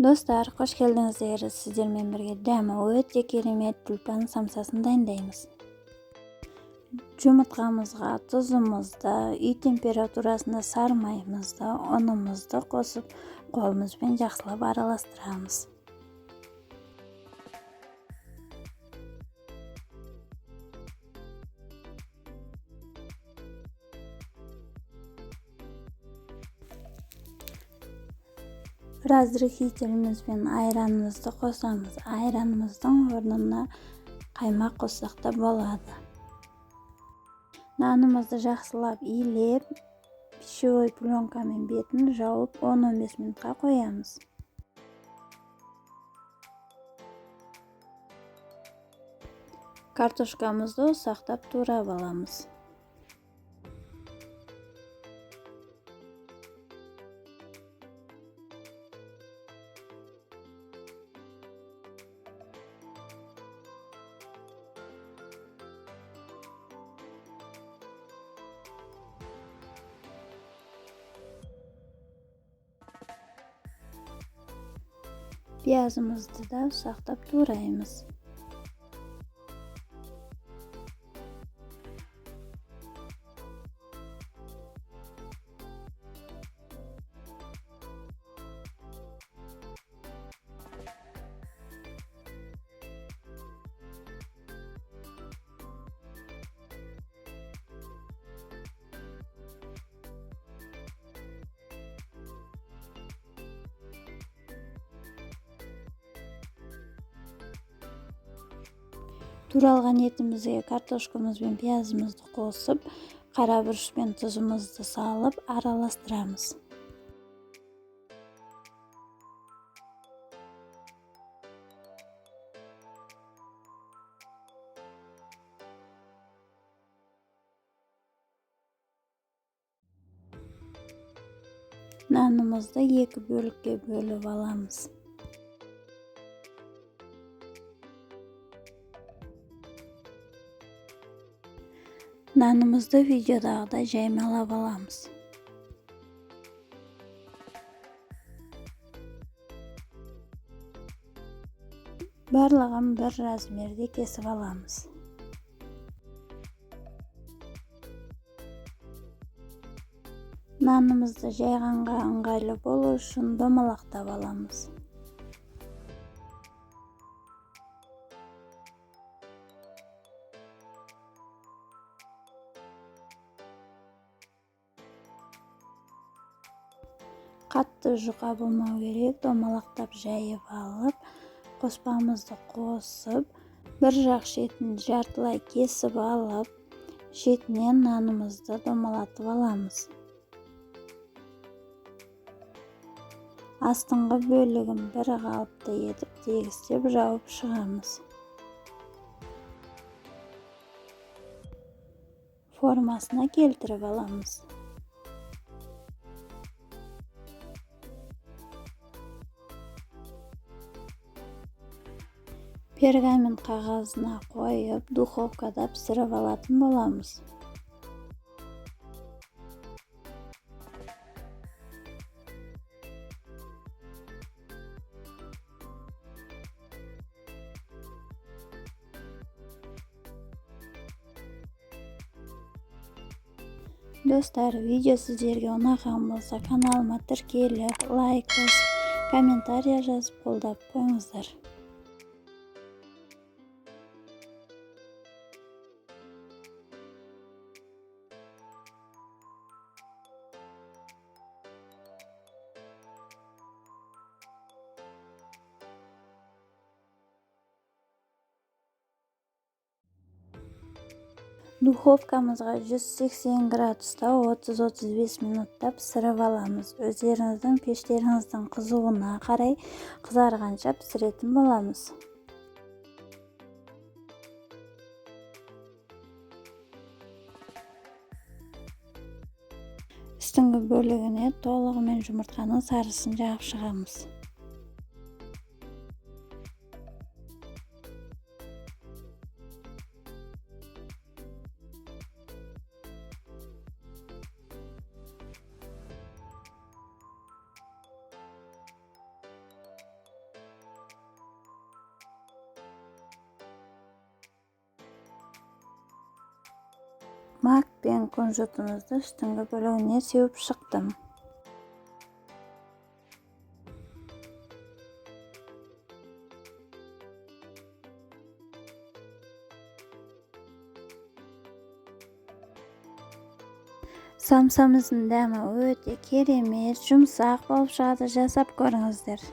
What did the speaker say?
Достар, қош келдіңіздер. Сіздермен бірге дәмі өте керемет тюльпан самсасын дайындаймыз. Жұмыртқамызға тұзымызды, үй температурасында сармайымызды, ұнымызды қосып, қолымызбен жақсылап араластырамыз. Разрыхлителімізбен айранымызды қосамыз. Айранымыздың орнына қаймақ қоссақ та болады. Нанымызды жақсылап илеп, пищевой пленкамен бетін жауып 10-15 минутқа қоямыз. Картошкамызды ұсақтап турап аламыз. Пиязымызды да ұсақтап тураймыз. Туралған етімізге картошкамыз бен пиязымызды қосып, қара бұрыш пен тұзымызды салып араластырамыз. Нанымызды екі бөлікке бөліп аламыз. Нанымызды видеодағыдай жаймалап аламыз. Барлығын бір размерде кесіп аламыз. Нанымызды жайғанға ыңғайлы болу үшін домалақтап аламыз. Қатты жұқа болмау керек, домалақтап жайып алып, қоспамызды қосып, бір жақ шетін жартылай кесіп алып, шетінен нанымызды домалатып аламыз. Астыңғы бөлігін бір қалыпты етіп тегістеп жауып шығамыз. Формасына келтіріп аламыз. Пергамент қағазына қойып, духовкада пісіріп алатын боламыз. Достар, видео сіздерге ұнаған болса, каналыма тіркеліп, лайк басып, комментария жазып қолдап қойыңыздар. Духовкамызға 180 градуста 30-35 минутта пісіріп аламыз. Өздеріңіздің пештеріңіздің қызуына қарай қызарғанша пісіретін боламыз. Үстіңгі бөлігіне толығымен жұмыртқаның сарысын жағып шығамыз. Мак пен кунжутымызды үстіңгі бөлігіне сеуіп шықтым. Самсамыздың дәмі өте керемет, жұмсақ болып шығады, жасап көріңіздер.